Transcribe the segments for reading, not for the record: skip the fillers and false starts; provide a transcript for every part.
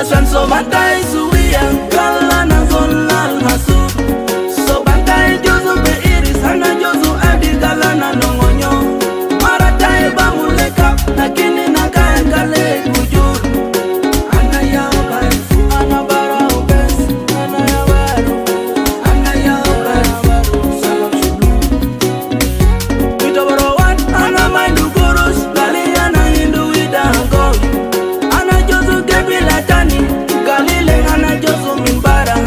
Ashan sobantai suwiya Kalana zonal hasu Sobantai jozu be iris Ana jozu adi galana nongonyo Maratai bamuleka Lakini nakaengale kujur Ana ya barifu Ana bara ubes Ana ya baru Ana ya barifu Salam shulu Itoborowan Ana mandu gurus Gali ana hindu idango Ana jozu gebila tani Galile ana jozu mimbara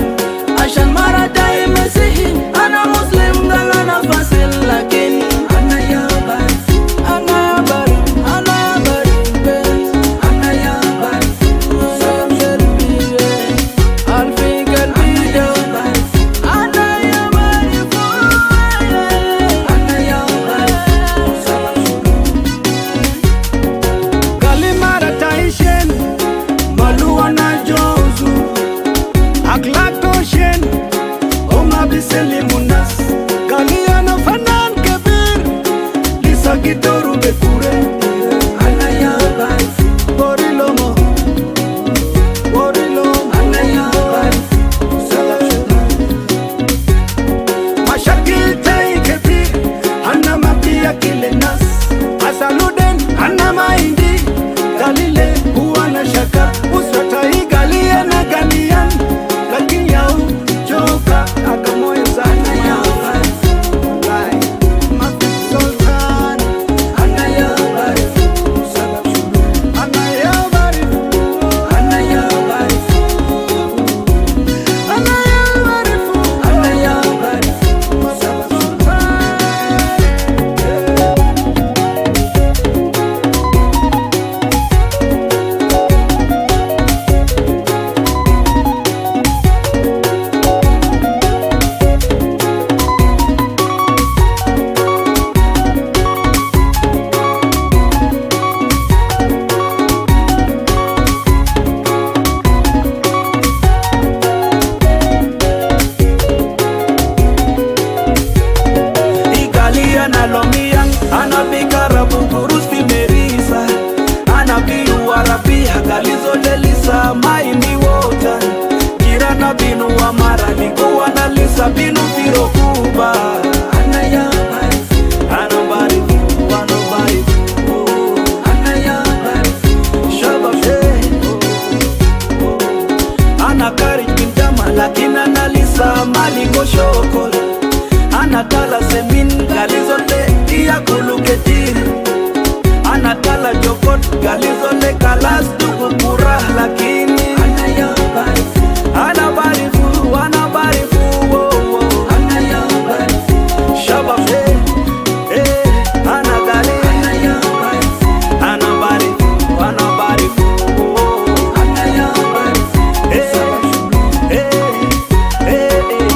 Ashan maratai mesihi Ana muslim galana fasil Lakin Ana ya barifu Ana ya bari Ana ya bari Ana ya barifu Salam sharbi Alfi kalbi Ana ya barifu Ana ya barifu Salam shulu Kalimara taishen Maluwa na jozu Aklatoshen Oma biselimunas Kaliana fanan kebir Lisa gidoru bekure Ana ya barifu Borilomo Borilomo Ana ya barifu Salam shulu Mashakil tai ketir Hana mapia kile nas Asaluden hana mahindi Galile huwa na shaka Uswata galia na galian Lakini yau joka Akamoyo sana Ya barifu Lai Mafi Sultan Ana ya barifu Salam shulu Ana ya barifu Ana ya barifu Ana ya barifu Ana ya barifu Salam shulu Italia na Lomia anapika rabu kurusi merisa anapiu arabia galizo delisa maindi wota jirana binu wa mara likuwa na lisa binu firo kuba ana ya barifu ana barifu ana barifu ana ya barifu shabab ana kari kindama lakini analisa maliko shokol anatala semin galizole iyakuluketir anatala jokot galizole kalas dukukura lakini ana ya barifu ana barifu ana barifu oh, oh. ana ya barifu shabab eh, eh, ana gali ana ya barifu ana barifu ana barifu oh, oh. ana ya barifu eh, eh, eh, eh.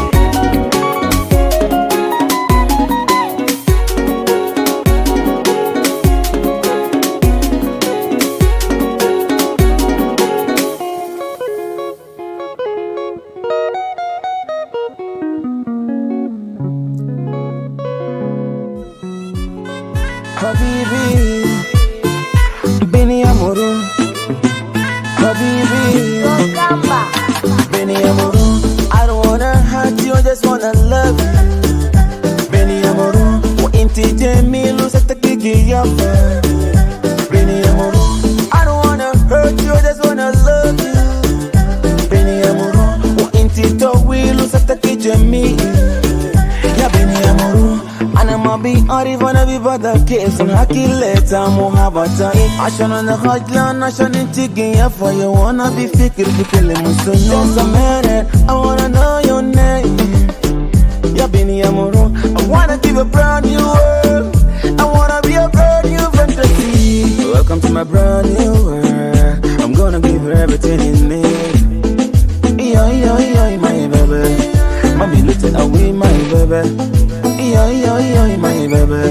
Habibi, Beni Amoro. Habibi, Beni Amoro. I don't wanna hurt you, I just wanna love you. Beni Amoro, وانت جميل وستك يافا. Beni Amoro, I don't wanna hurt you, I just wanna love you. Beni Amoro, وانت طويل وستك جميل. يا بني أمورو أنا ما بيعرف أنا ببدا كيف هكيلتا محبتا عشان أنا خجلان عشان انت قيافة يا وانا بفكر في كل مسنون Just a minute I wanna know your name يا بني أمورو I wanna give a brand new world I wanna be a brand new fantasy Welcome to my brand new world I'm gonna give you everything in me Yo, yo, yo, my baby. Mommy, look it away, my baby. Yo, yo, yo, my baby.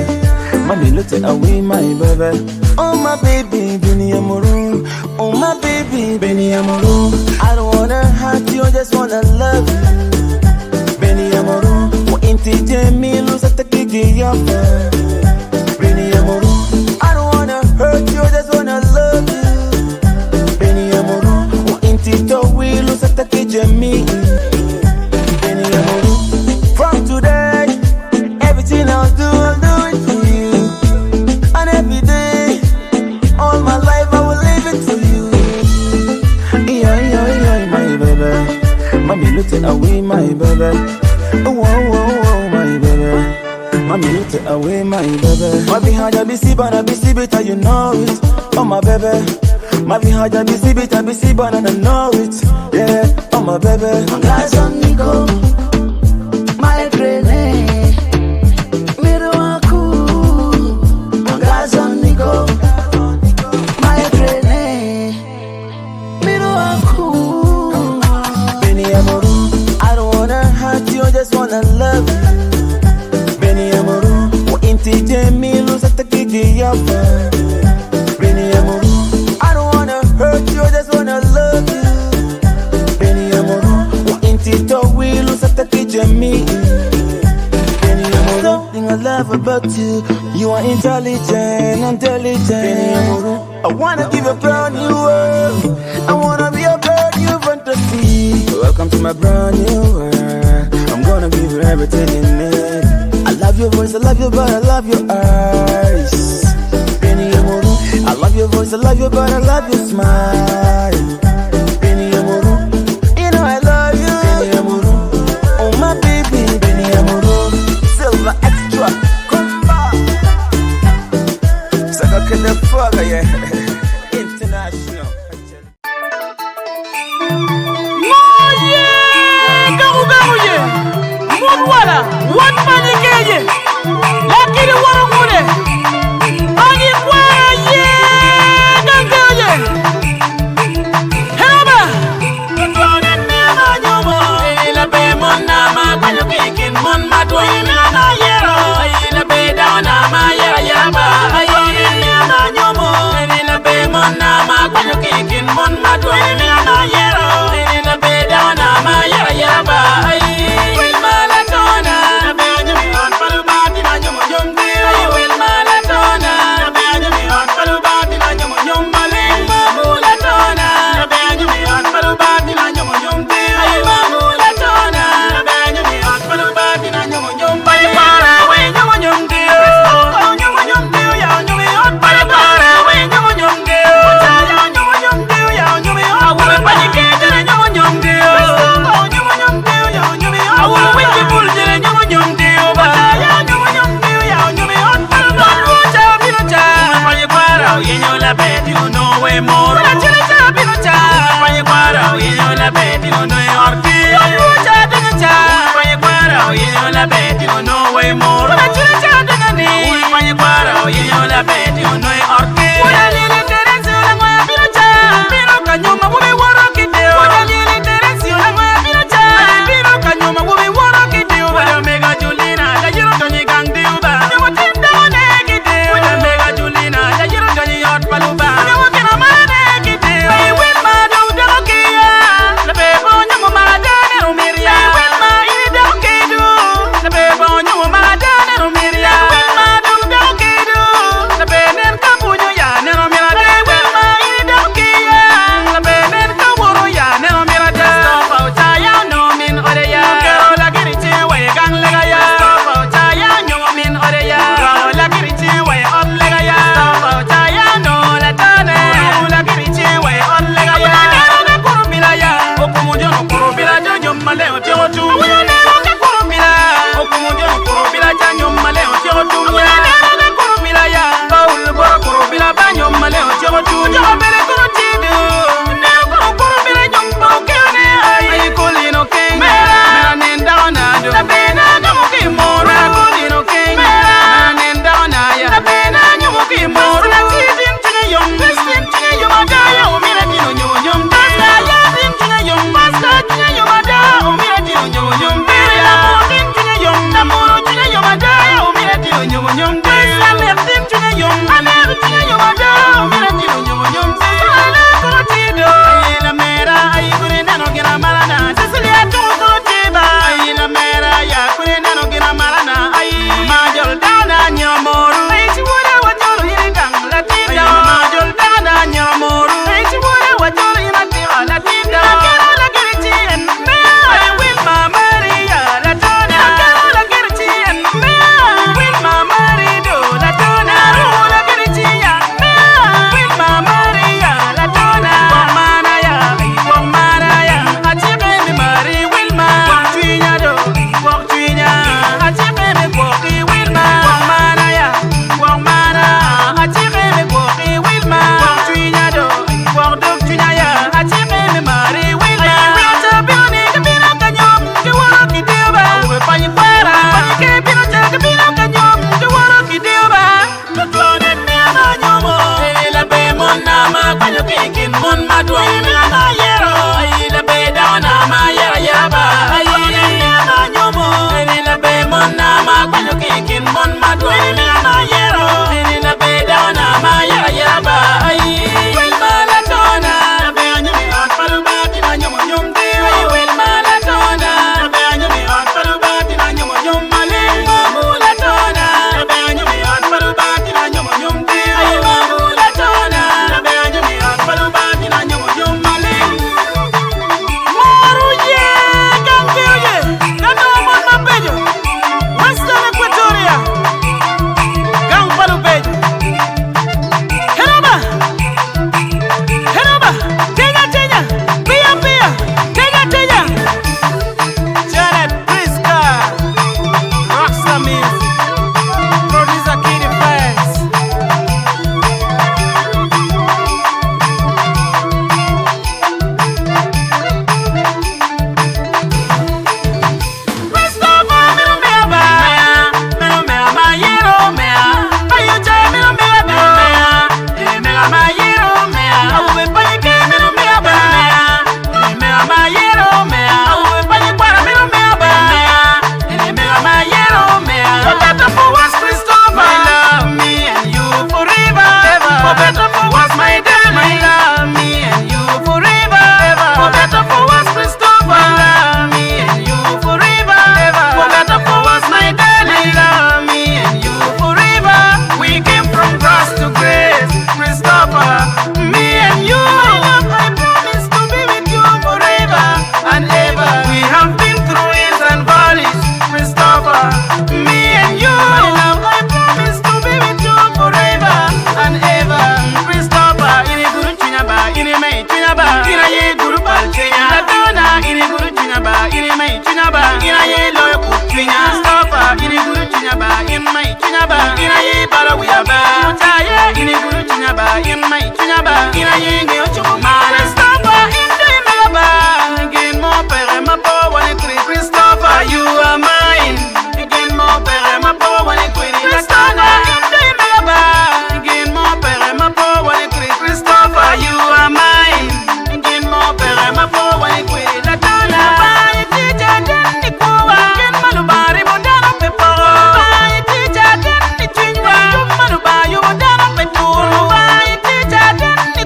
Mommy, look it away, my baby. Oh, my baby, Bini Amoro. Oh, my baby, Bini Amoro. I don't wanna hurt you, I just wanna love you. Bini Amoro. وانت جميل وستك يافا. Bini Amoro. I don't wanna hurt you, I just wanna love you. it to you. Yeah, yeah, yeah, my baby. Mami, look away, my baby. Oh, oh, oh, oh, my baby. Mami, look away, my baby. My behind I be see, but I be see better, you know it. Oh, my baby. My behind I be see, but I be see, but I don't know it. Yeah, oh, my baby. Mwangaza niko my trene miro waku Mwangaza niko my trene miro waku Benny Amoro, I don't wanna hurt you, I just wanna love you. Benny Amoro, wa inti Jemilu satakiki yapa. Benny Amoro, I don't wanna hurt you, I just wanna love you. Benny Amoro, wa inti Towilu sataki Jemi. Benny Amoro, something I love about you, you are intelligent, intelligent. Benny Amoro, I wanna give a brand new world. I wanna be a brand new fantasy. Welcome to my brand new world. I'm gonna give you everything you need. I love your voice, I love your body, I love your eyes. Benny Amoro, I love your voice, I love your body, I love your smile. Benny Amoro, you know I love you. Benny Amoro, oh my baby, Benny Amoro, Silver Extra, Kumba. Saka kende fuck, yeah. International. Moye garu-garuye Mudwala wan manikeje Lakini warangule Agi kwara ye gangaye Heba Tutonen me ma nyomo Ila be mon na ma kwanyo kikin mon ma tuwe na na yero Ila be down na ma yera yaba Tutonen me ma nyomo Ila be mon na ma kwanyo kikin mon ma tuwe na na yero Ila be down na ma yera yaba Wel malatona Be anyo mi on palu bati na nyomo nyomde Wel malatona Be anyo mi on palu bati na nyomo nyombale Mamulatona Be anyo mi on palu bati na nyomo nyomde Mamulatona Be anyo mi on palu bati na nyomo nyombale Para we nyomo nyomde Nyomo nyomde ya nyomo on para para we nyomo nyomde Ya nyomo nyomde ya nyomo Awu pa ni ke jere nyomo nyomde Nyomo nyomde ya nyomo Awu we ti bul jere nyomo nyomde ba ya nyomo nyomde ya nyomo on para para cha bino cha pa ni para yenyo la beti no we moro cha cha bino cha pa ni para yenyo la beti no e orti cha bino cha pa ni para yenyo la beti no we moro cha cha bino ni pa ni para yenyo la beti no e orti Wala lele terenzi la ngoya bino cha bino kanyuma wube woro kideo Wala lele terenzi la ngoya bino cha bino kanyuma wube woro kideo Wala mega julina la yero tonyi gang diuba Nyomo tinda ne kideo Wala mega julina la yero tonyi yot paluba Nyomo kina mane kideo Ay win ma do do kia La bebo nyomo ma dane rumiria Win ma ini do kidu La bebo nyomo ma dane rumiria Win ma do do kidu La benen kapunyo ki kin mon madwong Mega ma ayero Ayi laber dakona ma ayero ayera ba Ayi mega ma anyomo Eni laber monna ma akwanyo ki i kin mon madwong Mega ma ayero Eni laber dakona ma ayero ayera ba Ayi wel ma latona Laber anyomo i ot pa Lubanga tin anyomo nyom deyo Ayi wel ma latona Laber anyomo i ot pa Lubanga tin anyomo nyom maleng Mamu latona Laber anyomo i ot pa Lubanga tin anyomo nyom deyo Ayi mamu latona Laber anyomo i ot pa Lubanga tin anyomo nyom maleng Mor oye gang pe oye Kanongo mon mabeco Western Equatoria Gang pa lubeco Heraba Heraba Tenya tenya Piya piya Tenya tenya Janet Priska Rockstar Music Producer Kiddy Fans. Christopher mino mea ba mino mea ma yero mea ayo cha mino mea ba mea e mea ma yero mea awe pa ke mino mea ba mea e mea ma yero mea awe pa ni kwara mino mea ba mea e mea ma yero mea for better for worse Christopher my love me and you forever ever for better for worse my darling my love me and you forever ever for better for worse Christopher my love me and you forever ever for better for worse my darling love me and you forever we came from grass to grace Christopher me and you my love I promise to be with you forever and ever we have been through hills and valleys Christopher me and you my love I promise to be with you forever and ever Christopher ini guru chunyaba ini mai chunyaba ina ye guru pal chunya latona ini guru chunyaba ini mai chunyaba ina ye loyo ku chunya Christopher ini guru chunyaba ini mai chunyaba ina ye bara wiyaba mutaye ini guru chunyaba ini mai chunyaba ina ye ngeyo chukumara Christopher inde megaba gin mo pere ma po wani kri Christopher you are mine gin mo pere ma po wani kri Christopher inde megaba gin mo pere ma po wani kri Christopher you are mine gin mo pere ma po wani kri Latona bai tija den ni kuwa gin malubari bodano pe po bai tija den ni chwinywa yub maluba yub dano pe turu bai tija den ni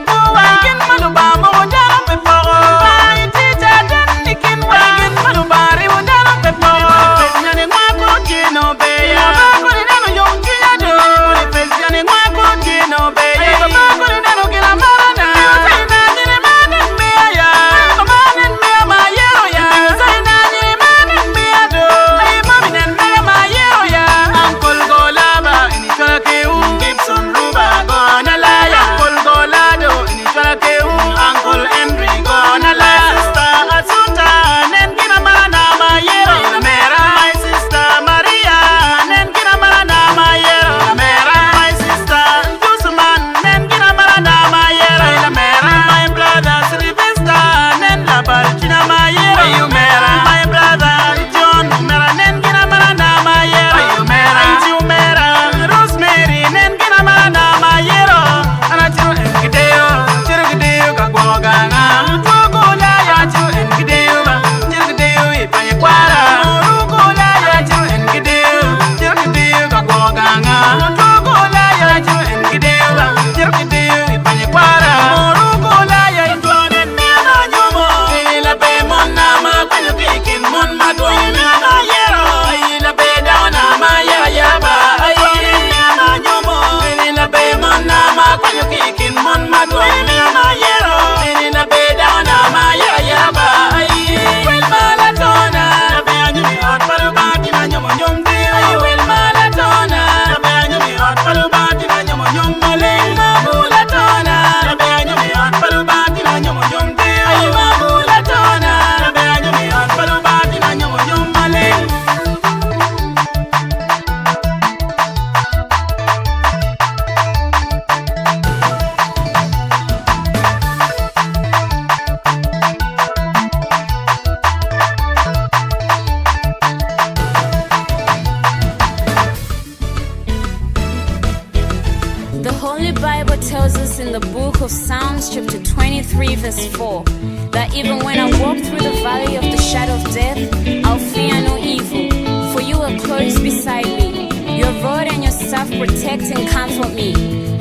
23, verse 4 that even when I walk through the valley of the shadow of death, I'll fear no evil, for you are close beside me. Your rod and your staff protect and comfort me.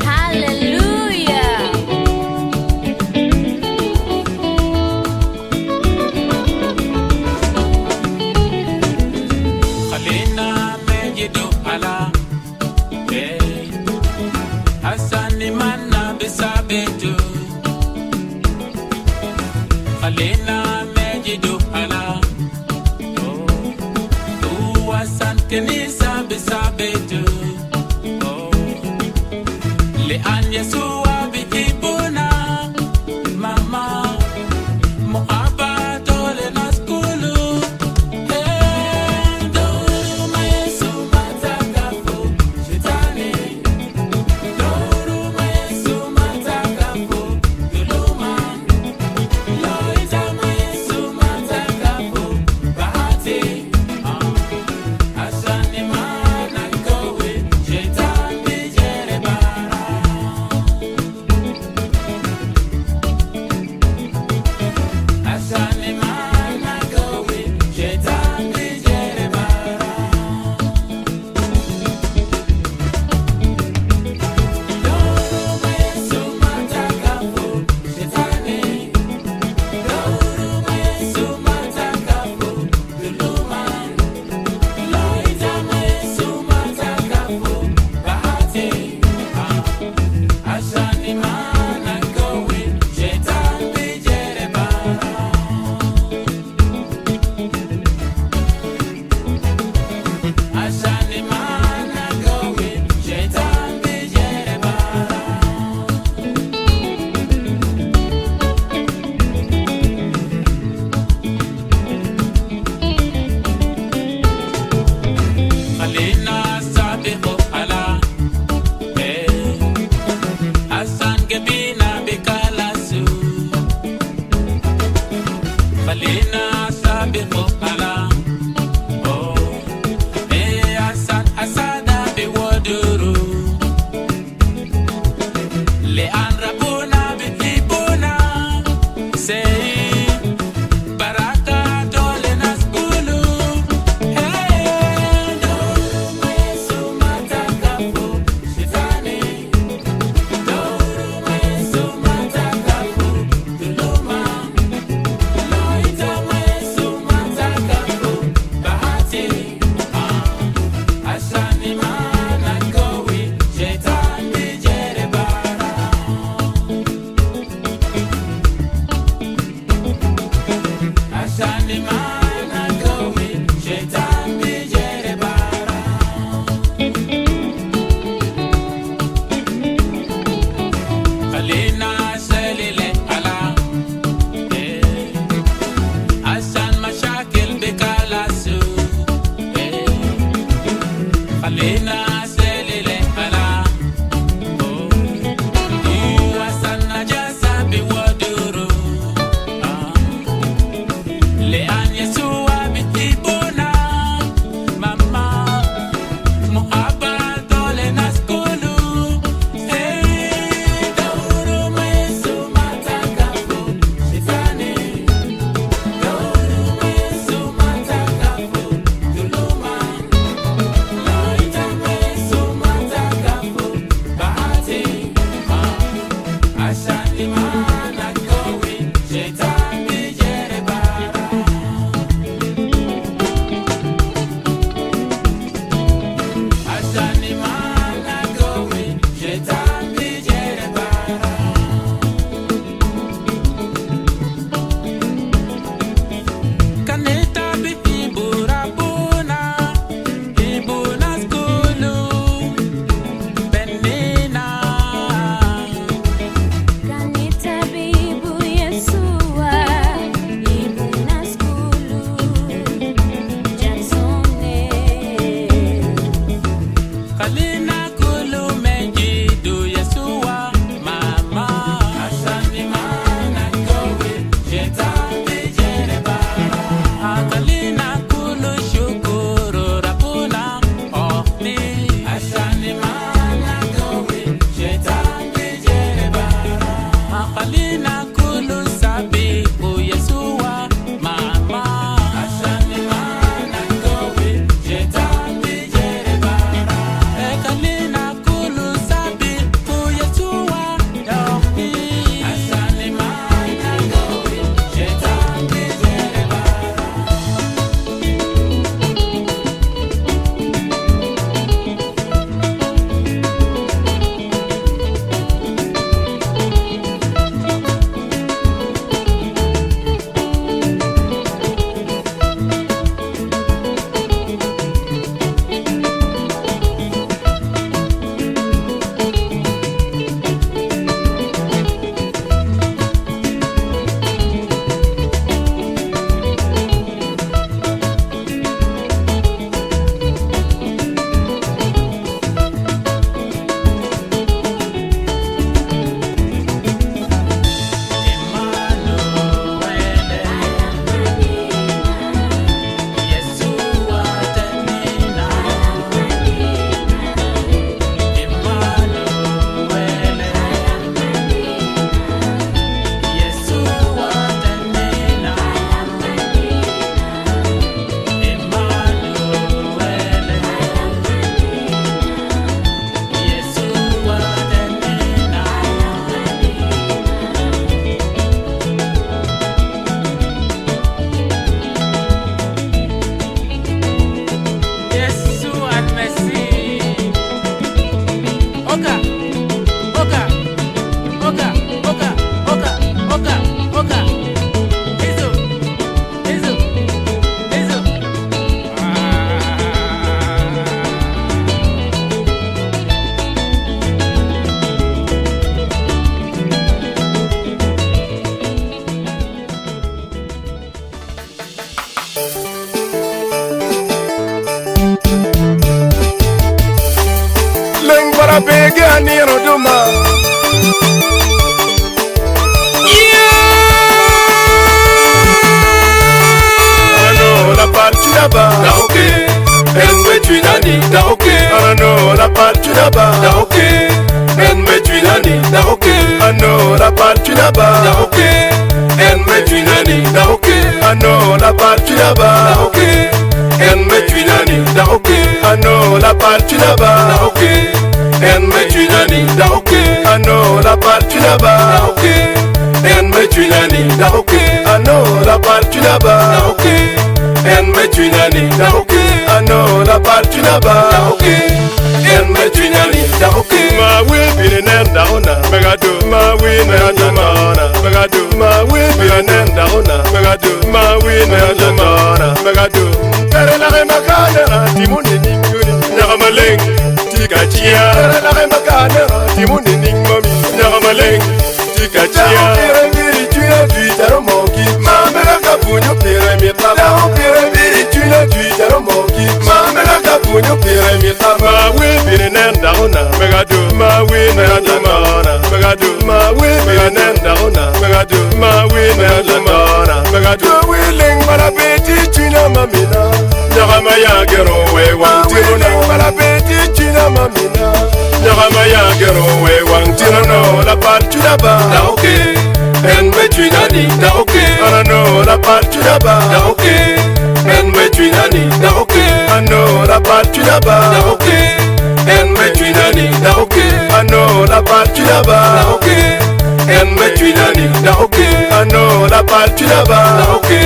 Hallelujah! خلينا نجد على حسن منا بثابت خلينا نجد على هو سان كنيسة بثابت لأن يسوع بيجيبنا ماما محبته للناس كله. دوروا ما يسوع ما تكفوا شيطاني، دوروا ما يسوع ما تكفوا ظلوما. لو إنت ما cwinya ba Dako ki en me cwinya ni Dako ki anongo lapal cwinya ba Dako ki en me cwinya ni Dako ki anongo lapal cwinya ba Dako ki en me cwinya ni Dako ki anongo lapal cwinya ba Dako ki en me cwinya ni Dako ki anongo lapal cwinya ba Dako ki en me cwinya ni Dako ki anongo lapal cwinya ba Dako ki en me cwinya ni Dako ki ma wi bino nen dako na mega do ma wi mega do ma na mega do ma wi bino nen dako na mega do ma wi mega do ma na mega do kare lake makanera timo nining yoni nyaka maleng tika chia kare lake makanera timo nining mami nyaka maleng tika chia pire biri cwinya dwi calo moki ma mega ka pwonyo pire mit ma dako pire biri cwinya dwi calo moki ma mega ka pwonyo pire mit ma ma wi bino nen dako na mega do ma wi mega do ma na mega do ma wi bino nen dako na mega do ma wi mega do ma na mega do wi ling bala beti cwinya mamina nyaka ma ya gero we wang tiro na bala beti cwinya mamina nyaka ma ya gero we wang tiro no la pal cwinya ba dako ki en me cwinya ni dako ki anano la pal cwinya ba dako ki en me cwinya ni dako ki ano la pal cwinya ba dako ki en me cwinya ni dako ki ano la pal cwinya ba dako ki en me cwinya ni dako ki ano la pal cwinya ba dako ki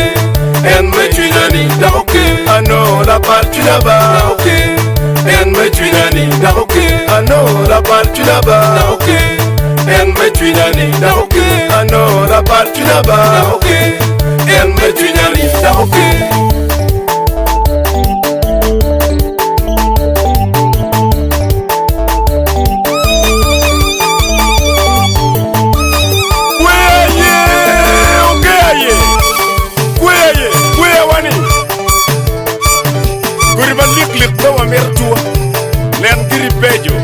en me cwinya ni dako ki ano la pal cwinya ba dako ki en me cwinya ni dako ki ano la pal cwinya ba dako ki en me cwinya ni dako ki ano la pal cwinya ba dako ki en me cwinya ni dako ki. Kwe aye, oke aye, kwe aye, kwe awani. Gori malik lik ma wamito tuwa, nen giri bejo.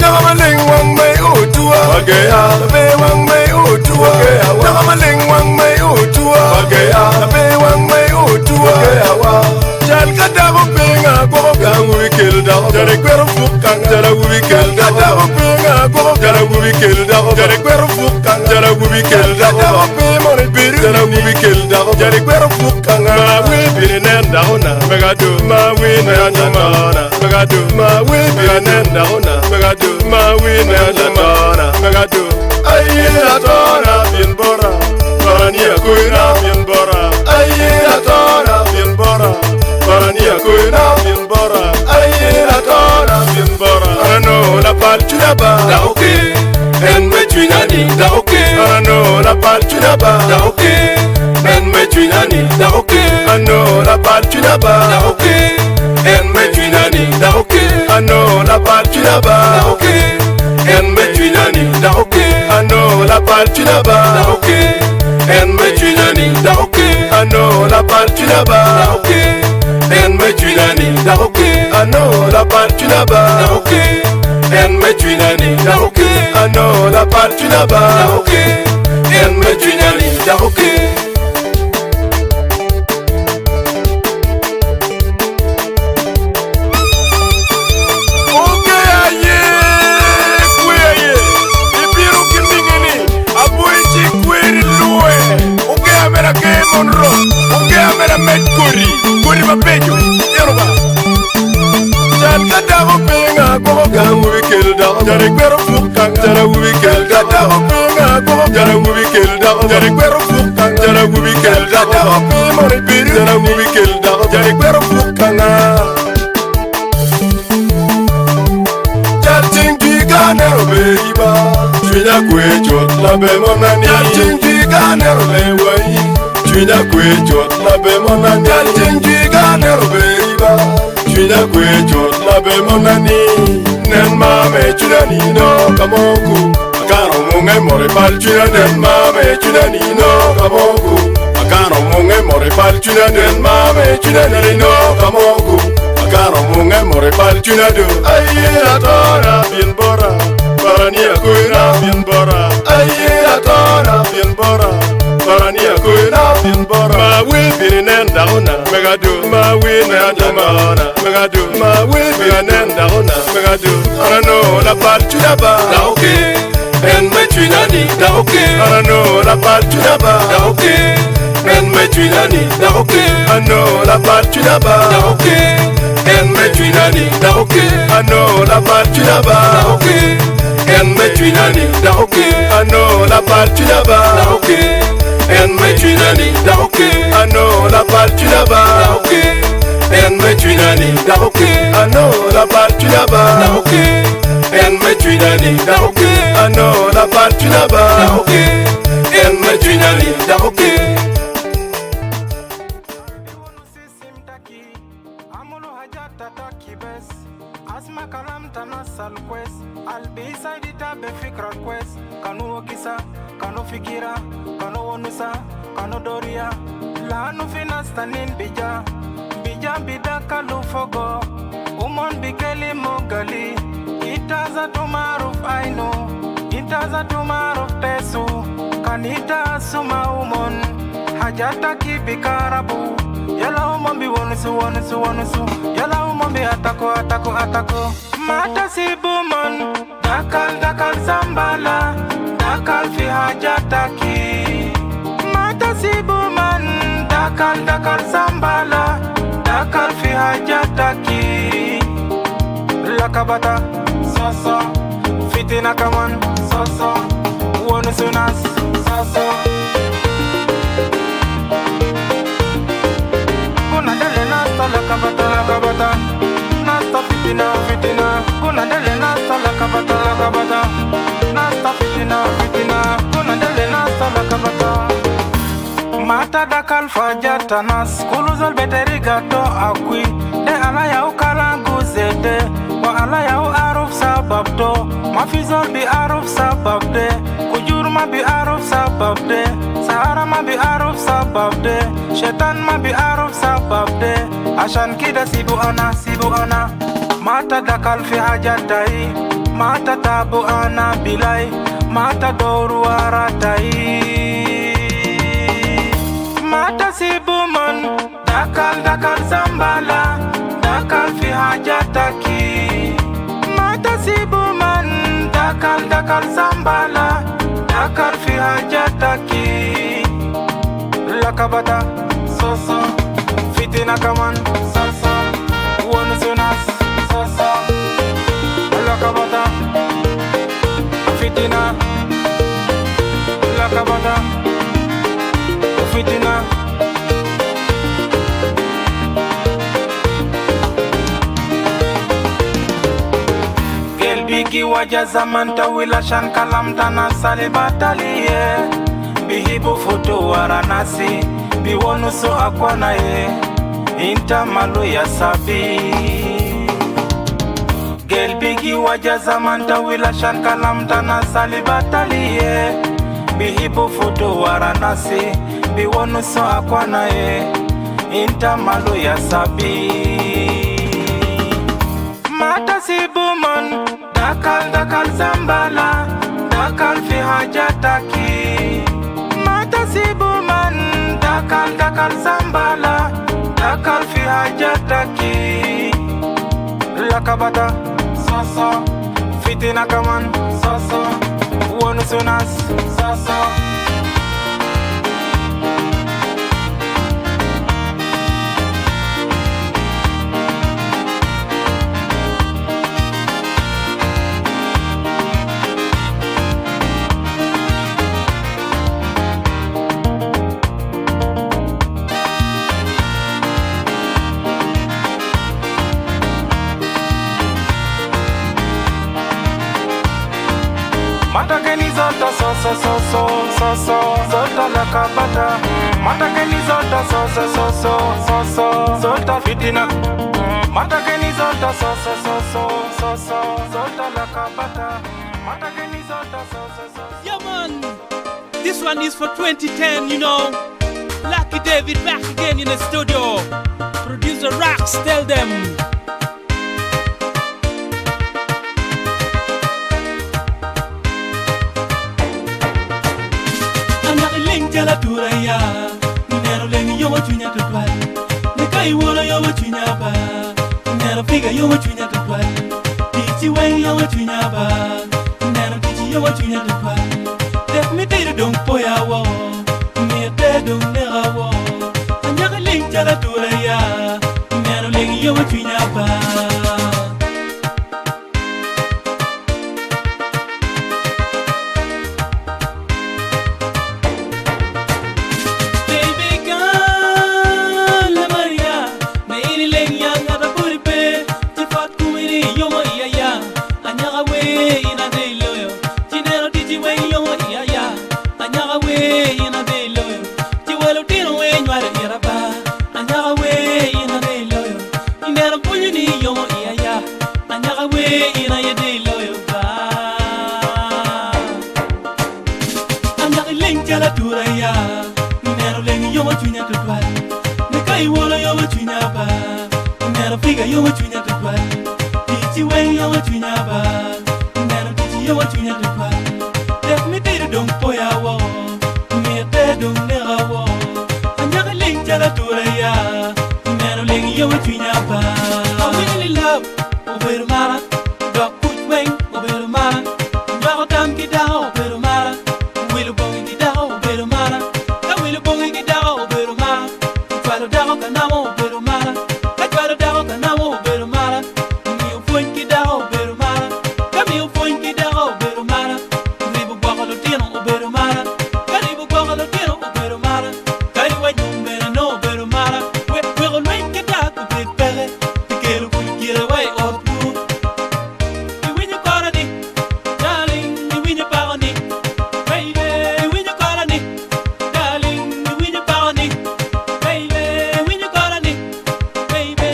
Nyaka maling wang mai otuwa, wageya. Be wang mai otuwa, wageya. Nyaka maling wang mai otuwa, wageya. Be wang mai otuwa, wageya. Cal ka dako pinga gwoko gang wi kel dako Jare kwero fuk kang jara wubi kel dako Dako pinga gwoko jara wubi kel dako Jare kwero fuk kang jara wubi kel dako Dako pimo ni biru jara wubi kel dako Jare kwero fuk kang ma wi bini nen dako na mega do ma wi mega do ma na mega do ma wi bini nen dako na mega do ma wi mega do ma na mega do Aye atona bin bora Barania kuina bin bora Aye atona bin bora Barania kuina bin bora Aye atona bin bora Arano la pal cwinya ba Dako ki en me cwinya ni Dako ki Arano la pal cwinya ba Dako ki en me cwinya ni Dako ki ano la pal cwinya ba Dako ki en me cwinya ni Dako ki ano la pal cwinya ba Dako ki en me cwinya ni Dako ki ano la pal cwinya ba Dako ki en me cwinya ni Dako ki ano la pal cwinya ba Dako ki en me cwinya ni Dako ki ano la pal cwinya ba Dako ki en me cwinya ni Dako ki ano la pal cwinya ba Dako ki en me cwinya ni Dako ki. Oke aye, kwe aye, ibiro ki mingini, aboyi ci kweri luwe. Oke amera ke monro, oke amera med kori, kori mabeco, ero ba. Cal ka dako pinga gwoko gang wubi kel dako, jare kwero fuk kang, jara wubi kel dako. Dako pinga gwoko jara wubi kel dako, jare kwero fuk kang, jara wubi kel dako. Dako pimo ni biru, jara wubi kel dako, jare kwero fuk kang. Cal cing jwi ka neno beriba, cwinya kwe cut labe monani. Cal cing jwi ka neno lewai, cwinya kwe cut labe monani. Cal cing jwi ka neno beriba, cwinya kwe cut labe monani. Nen ma me cwinya nino kamoku, akano munge more pal cwinya. Nen ma me cwinya nino kamoku, akano munge more pal cwinya. Nen ma me cwinya nino kamoku, akano munge more pal cwinya do. Aye atona bin bora, barania kuina bin bora. Aye atona bin bora, barania kuina bin bora. Ma wi bini nen dako na mega do ma wi wi me aduma Megadu ma wi me anen dakona Megadu anano la pal cwinya ba Dako en me cwinya ni dako anano la pal cwinya ba Dako en me cwinya ni dako ano la pal cwinya ba Dako en me cwinya ni dako ano la pal cwinya ba Dako en me cwinya ni dako ano la pal cwinya ba Dako en me cwinya ni dako ano la pal cwinya ba Dako en me cwinya ni dako ano la pal cwinya ba Dako en me cwinya ni dako ano la pal cwinya ba Dako en me cwinya ni dako. أسمع كلام تنسى الكويس البيسايد تابع فكرة كويس كانوا وكسا كانوا فكرة كانوا ونسا كانوا دوريا لانو في ناس تانين بيجا بيجا بيدا كالو فوقو umon bikeli mogali itaza tumaruf ainu itaza tumaruf tesu kanita suma umon hajata kibikarabu yala umon bi wonusu wonusu wonusu yala umon bi atako atako atako mata sibumon dakal dakal sambala dakal fi hajataki mata sibuman dakal dakal sambala dakal fi hajataki lakabata soso fitina kaman soso wonusunas soso kuna dele nasta lakabata lakabata nasta fitina fitina kuna dele nasta lakabata lakabata nasta fitina fitina kuna dele nasta lakabata mata dakal fajata nas kuluzol beteriga to akwi de ala yau kalangu zede wa ala yau aruf sabab to mafizol bi aruf sabab de kujur ma bi aruf sabab de sahara ma bi aruf sabab de shetan ma bi aruf sabab de ashan kida sibu ana sibu ana mata dakal fi hajatai mata tabu ana bilai mata doru aratai mata sibuman dakal dakal sambala dakal fi hajataki mata sibuman dakal dakal sambala dakal fi hajataki lakabata soso fitina kaman soso wonusunas soso lakabata fitina lakabata fitina. Gelbigi waja zaman tawila shan kalam tana salibataliye bihibu futu waranasi biwonusu akwanaye inta malu ya sabi Gelbigi waja zaman tawila shan kalam tana salibataliye bihibu futu waranasi biwonusu akwanaye inta malu ya sabi mata sibuman dakal dakal sambala dakal fi hajataki mata sibuman dakal dakal sambala dakal fi hajataki lakabata soso fitina kaman soso wonusunas soso. Matakeni zota so so so so so so zota lakabata Matakeni zota so so so so so so zota fitina Matakeni zota so so so so so so zota lakabata Matakeni zota so so so. Yeah man, this one is for 2010, you know. Lucky David back again in the studio. Producer Rocks, tell them. Jala turaya, nero lengi yomo chunya tutwal. Neka iwolo yomo chunya. figa yomo cwinya tutwal. Ticci weng yomo cwinya ba. Neno ticci yomo cwinya tutwal. Tek mi tedo dong poya woko. Mitte dong neka woko. Anyaka ling calo ature ya. Neno ling yomo cwinya ba. Baby girl, Maria, na ini leng ya ngata puri pe, ti fat kumiri yomo iya ya, anyaka we ina de loyo, ti neno tichi we yomo iya ya, anyaka we ina de loyo, ti welo tino we nywaro iraba, anyaka we ina de loyo, ineno punyu ni yomo iya ya, anyaka we ina ye de loyo ba. Anyaka leng calo atura ya, neno leng yomo cwinya tutwal, ne ka iwolo yomo cwinya ba, neno figa yomo cwinya tutwal, ticci weng yomo cwinya ba, neno ticci yomo cwinya tutwal, tek mi tedo dong poya woko, mitte dong neka woko, anyaka leng calo atura ya, neno leng yomo cwinya ba. Awinyo ni love obedo mara, dok kuc weng obedo mara, nywako tam ki dako obedo mara, wilo bongi ki dako obedo mara, ka wilo bongi ki dako obedo mara, cwalo dako ka namo obedo mara, ka cwalo dako ka namo obedo mara, miyo pwony ki dako obedo mara, ka miyo pwony ki dako obedo mara, ribo gwoko lutino obedo mara, ka ribo gwoko lutino obedo mara, kadi wa nyom bene no obedo mara, weko lweny ki dak obed peke, pi kelo kuc gire wa i ot wu. Iwinyo kora ni, darling, iwinyo pako ni, baby, iwinyo kora ni, darling, iwinyo pako ni, baby, iwinyo kora ni, baby.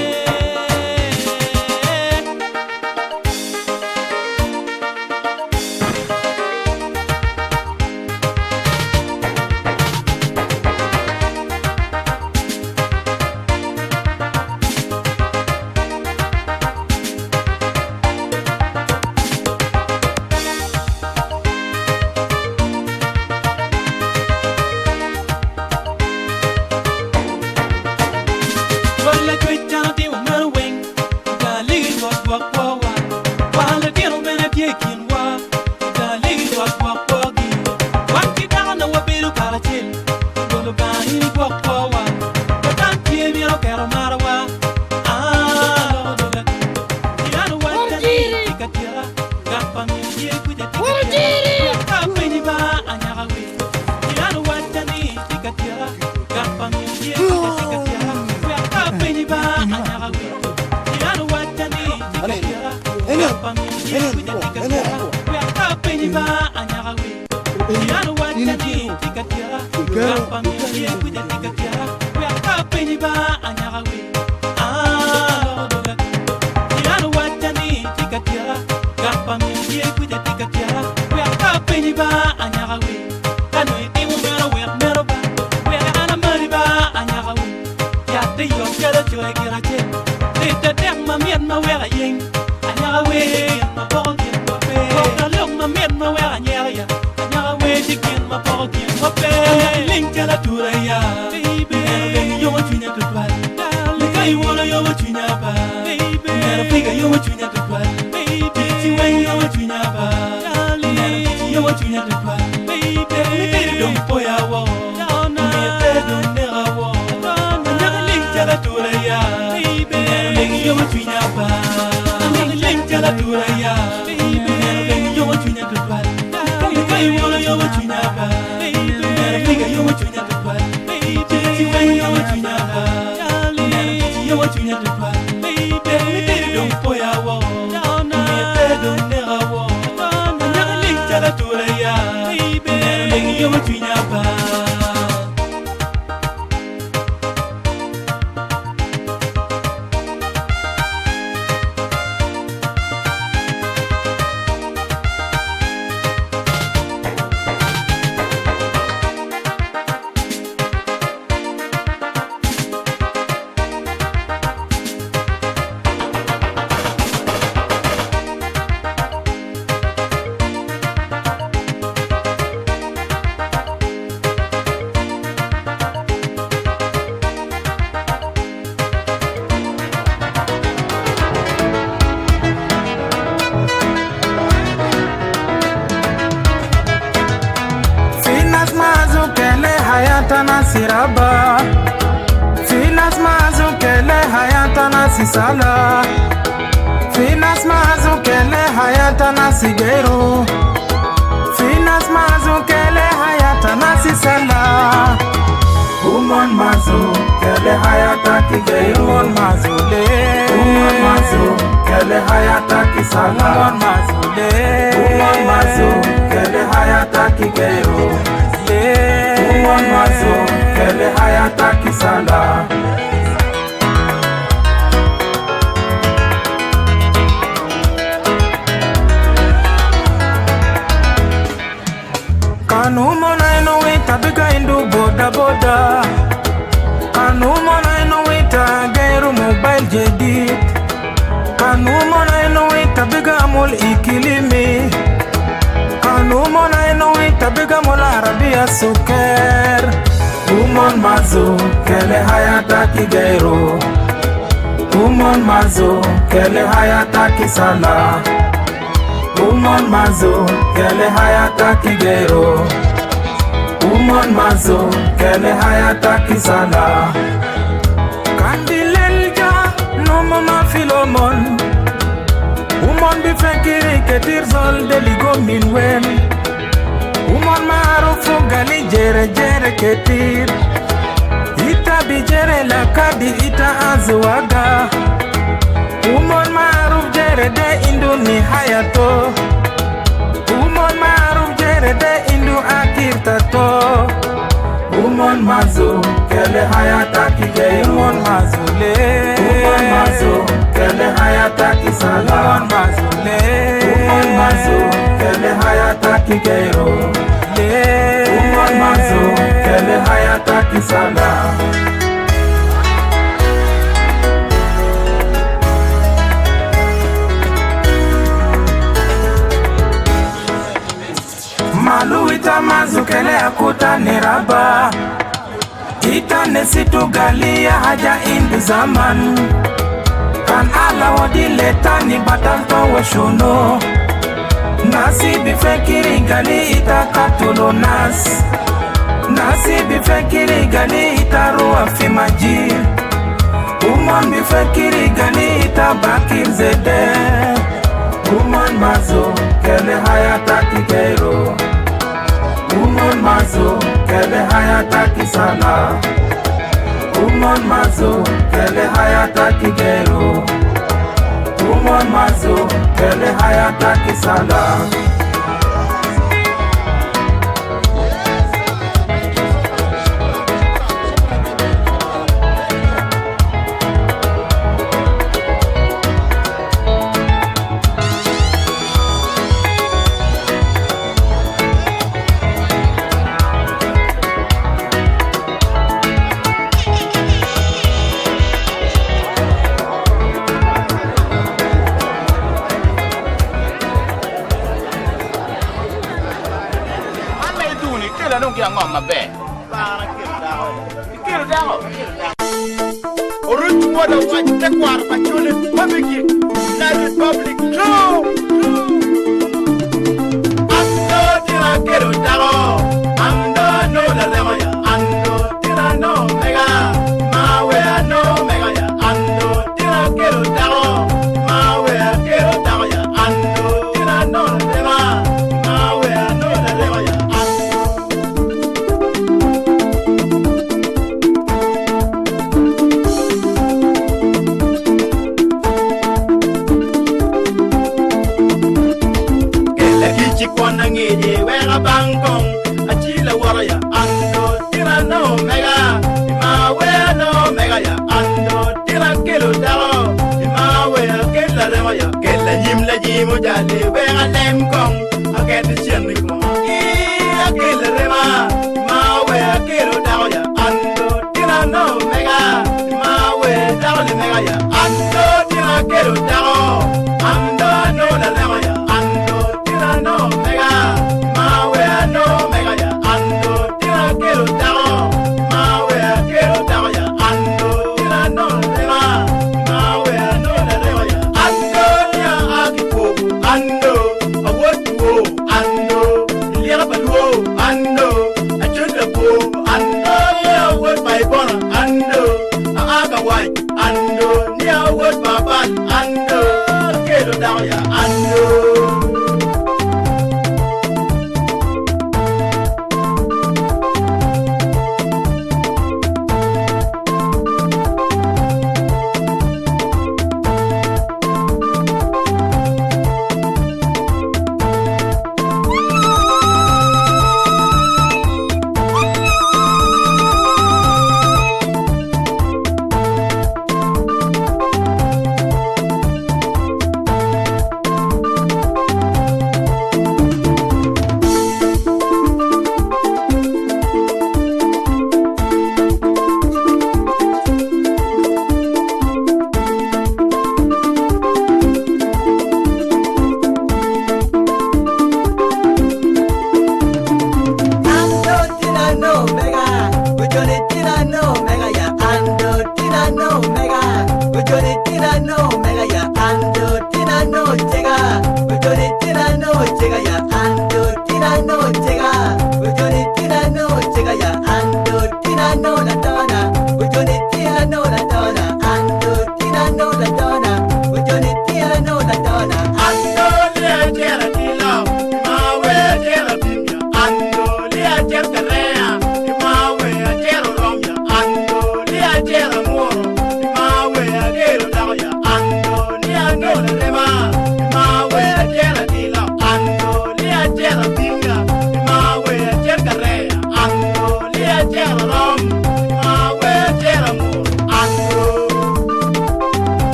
Wala cwec cano timo meno weng, daligi rwot gwok kwowa. Wan litino bene tye i kinwa, daligi rwot gwok kwogi. Wan ki dako na wabedo karacel, Rwot Lubanga in igwok kwowa. Catan tye myero keto marwa. Ah, loko doga. Jirani wacca ni tye ka tyeka, gang pa min tye kuca tye ka tyeka. Wek apenyi ba anyaka we. Jirani wacca ni tye ka tyeka, gang pa min tye kuca tye ka tyeka. Wek apenyi ba anyaka we. Jirani wacca ni tye ka tyeka, gang pa min tye kuca tye ka tyeka. Wek apenyi ba anyaka we. Jirani wacca ni tye ka tyeka, gang pa min tye kuca tye ka tyeka. Wek apenyi ba anyaka we. Ah, loko doga. Jirani wacca ni tye ka tyeka, gang pa min tye kuca tye ka tyeka. Wek apenyi ba anyaka we. Ka nongo itimo meno wek meno ba, wek an amari ba anyaka we. Yatte yot calo coe gin acel, lit atek ma mit ma weko ayeng, anyaka we gin ma poko kin wa pe. Kok alok ma mit ma weko anyero ya, anyaka we tye gin ma poko kin wa pe. Anyaka ling calo atura ya, neno leng yomo cwinya tutwal, leka iwolo yomo cwinya ba, neno figa yomo cwinya tutwal, ticci weng yomo cwinya ba, neno ticci yomo cwinya tutwal, tek mi tedo dong poya woko, mitte dong neka woko, anyaka ling calo atura ya, neno leng yomo cwinya ba, anyaka ling calo atura ya, neno leng yomo cwinya tutwal, leka iwolo yomo cwinya ba, neno figa yomo cwinya tutwal, ticci weng yomo cwinya ba, neno ticci yomo cwinya tutwal, tek mi tedo dong poya woko, mitte dong neka woko, anyaka ling calo atura ya, neno leng yomo cwinya ba. hayata nasiraba Finas mazukele hayata nasisala Finas mazukele hayata nasigeru Finas mazukele hayata nasisala Umon mazu kele hayata kigeru Umon mazule Umon mazu kele hayata kisala Umon mazule Umon mazu kele hayata kigeru Umon mazu kele hayata kisala. Kanu mona ino wita biga indu boda boda. Kanu mona ino wita gairu mobile jedid. Kanu mona ino wita biga mul ikilimi. Kanu mona ino wita biga mul arabia suker. Umon mazu kele hayata kigairu. Umon mazu kele hayata kisala. Umon mazu kele hayata kigero. Umon mazu kele hayata kisala. Kandilelja no mama filomon. Umon bifekiri ketir zol deligo minwen. Umon maarufu gali jere jere ketir. Ita bijere lakadi ita azuaga. Umon maruf jere de indu ni hayato. Umon maruf jere de indu akirtato. Umon mazu kele hayata kige. Umon mazule. Umon mazu kele hayata kisala. Umon mazule. Umon mazu kele hayata kigero. Umon mazu kele hayata kisala. Maluita mazukele akuta niraba. Ita nesitugalia haja indu zaman. Kan ala wodile tani batalto weshuno. Nasi bifekiri gali ita katulo nas. Nasi bifekiri gali ita ruwa fimaji. Umon bifekiri gali ita bakir zede. Umon mazu kele hayata kigero. Umon mazu kele hayata kisala. Umon mazu kele hayata kigero. Umon mazu kele hayata kisala. Ando, ando, achunda po, ando. Ando ni awot mabat ando kelo dako ya ando.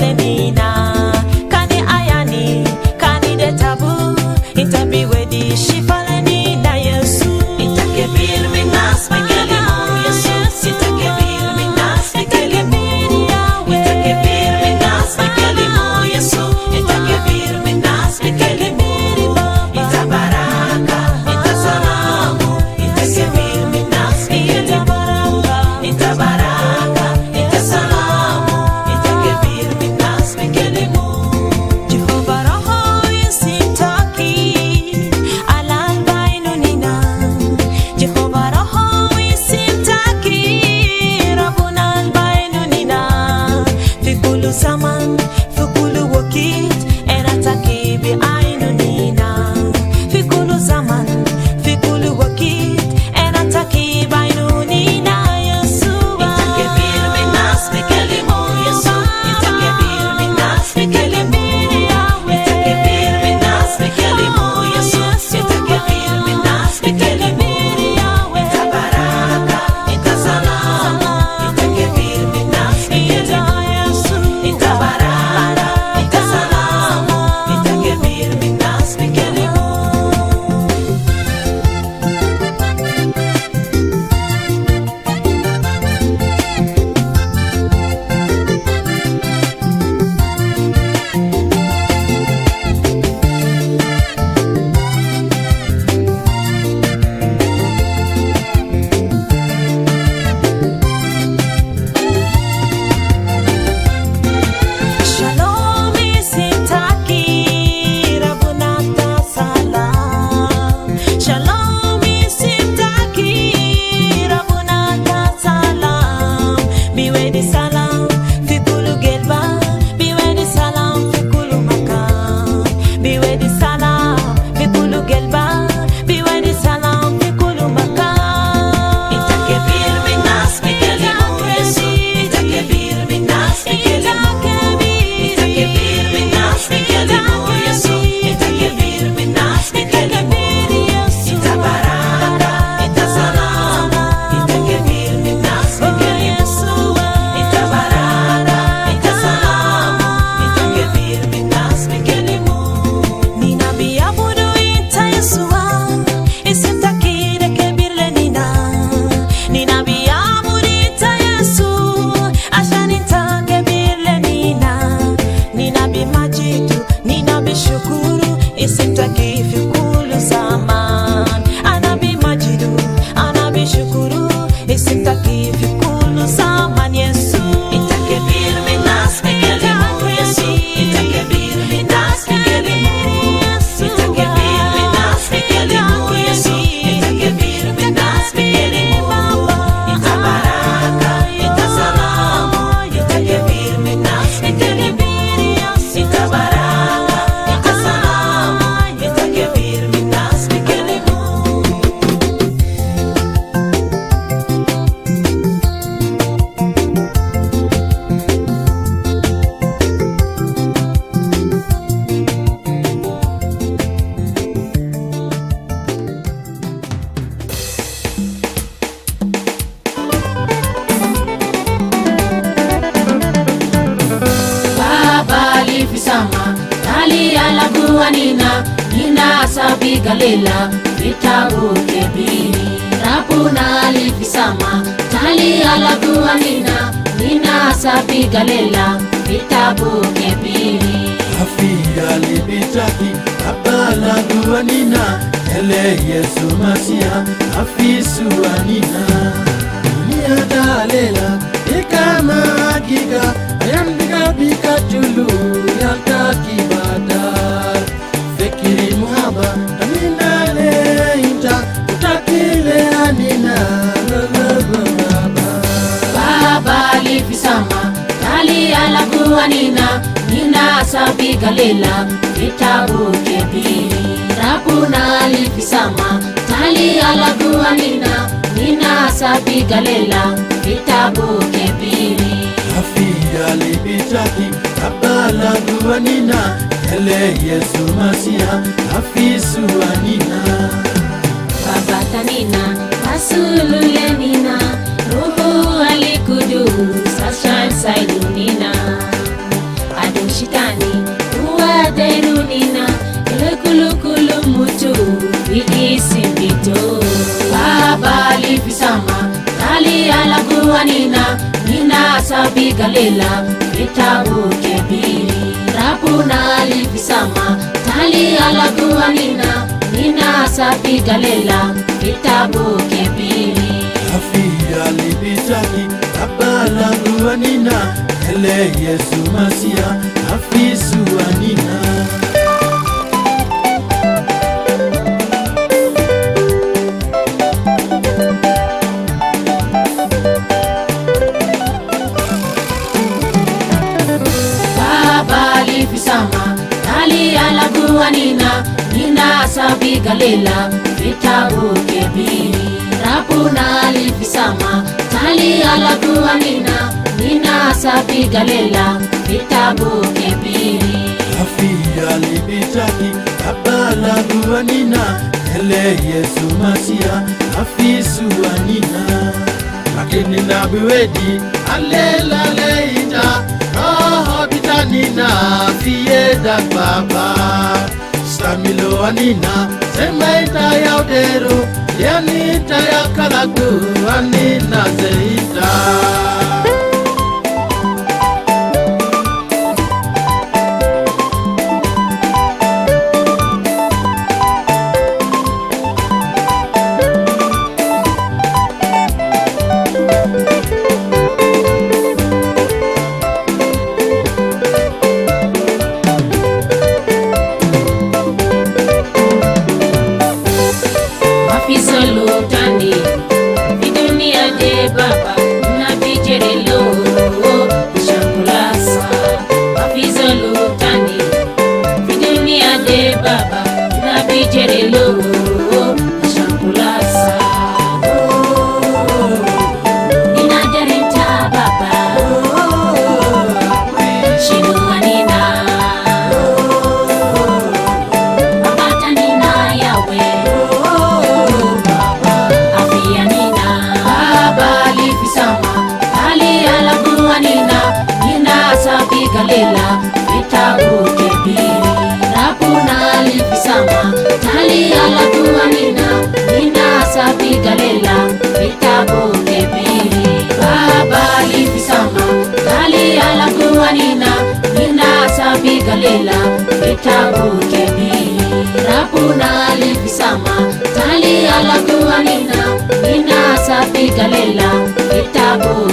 lenina Kani ayani kani de tabu Itabi wedi shifa lenina Yesu Itakebir minas mikelimu Yesu Itakebir minas mikelimu Itakebir minas mikelimu Yesu Itakebir minas mikelimu Itabaraka itasalamu Itakebir minas mikelimu Itabaraka itasalamu Itakebir minas mikelimu Jehovah Roho yesitaki alal bainunina Jehovah Roho yesitaki Rabbuna bainunina Fi kullu zaman fi kullu wakit enataki bi ainunina Fi kullu zaman fi kullu wakit enataki bainunina Yeshua Itakebir minas mikelimu Yesu Itakebir minas mikelimu Itakebir minas mikelimu Yesu Itakebir minas mikelimu Itabaraka itasalamu Itakebir minas mikelimu Itabaraka itasalamu Itakebir minas mikelimu Shalom isintaki Rabunata salam Shalom isintaki Rabunata salam Biweni salam fi kulu gelba Biweni salam fi kulu makan Biweni salam fi kulu gelba Biweni salam fi kulu makan Itakebir minas mikelimu Yesu Itakebir minas mikelimu Itakebir minas mikelimu Yesu Itakebir minas mikelimu Itabaraka itasalamu Itakebir minas mikelimu Itabaraka itasalamu Itakebir minas mikelimu Nina biabudu ita Yesua Isintakire kebir lenina Nina biabudu ita Yesu Ashan ita kebir lenina Nina bimajidu Nina bishukuru Isintaki fi kullu zaman Ana bimajidu Ana bishukuru Isintaki fi kullu zaman Yesu Itakebir minas mikelimu Yesu Itakebir minas mikelimu Itakebir minas mikelimu Yesu Itakebir minas mikelimu Itabaraka itasalamu Itakebir minas mikelimu Itabaraka itasalamu Itakebir minas mikelimu Baba lifisama tali alaguanina nina sabigalela vitabu kebiri rapuna lifisama tali alaguanina nina sabigalela vitabu kebiri Afia libitaki abalaguanina ele Yesu Masia afisuanina Dunia dalela ikama giga ayambika bika tulu yalta kibadar Fikiri muhaba amina le inta utakile anina la la la la la. Baba lifisama tali alaguanina nina sabigalela vitabu kebiri rapuna lifisama tali alaguanina nina sabigalela vitabu kebiri Afia libitaki abalaguanina ele Yesu Masia afisuanina Babatanina Basululenina Ruhu alikudu Sashan saidunina shitani uwaderunina elekulukulu mutu iisimbito baba lifisama tali alakuwanina nina sabigalela vitabu kebiri rapuna lifisama tali alakuwanina nina sabigalela vitabu kebiri Afia libitani abalaguanina ele Yesu Masia afisuanina. Baba lifisama tali alakuwanina nina sabigalela vitabu kebiri rapuna lifisama tali alakuwanina nina sabigalela vitabu kebiri Afia libitani abalaguanina ele Yesu Masia afisuanina. Lakini nabiwedi alelaleita roho bitanina fieda baba Stamilo anina semaita yaudero yanita yakalagu anina zeita. Mafisolutani idunia de baba nabijerelo shankulasa Mafisolutani idunia de baba nabijerelo shankulasa Ninajarinta baba Shinuanina Mapata nina yawe Afia nina Baba lifisama Ali alakuwa nina Nina sabigalela Vitabu kebiri Rapuna lifisama Tali alakuwa nina Nina sabigalela Vitabu kebiri Baba lifisama Tali alakuwa nina Nina sabigalela Vitabu kebiri Rapuna lifisama Tali alakuwa nina Nina sabigalela Vitabu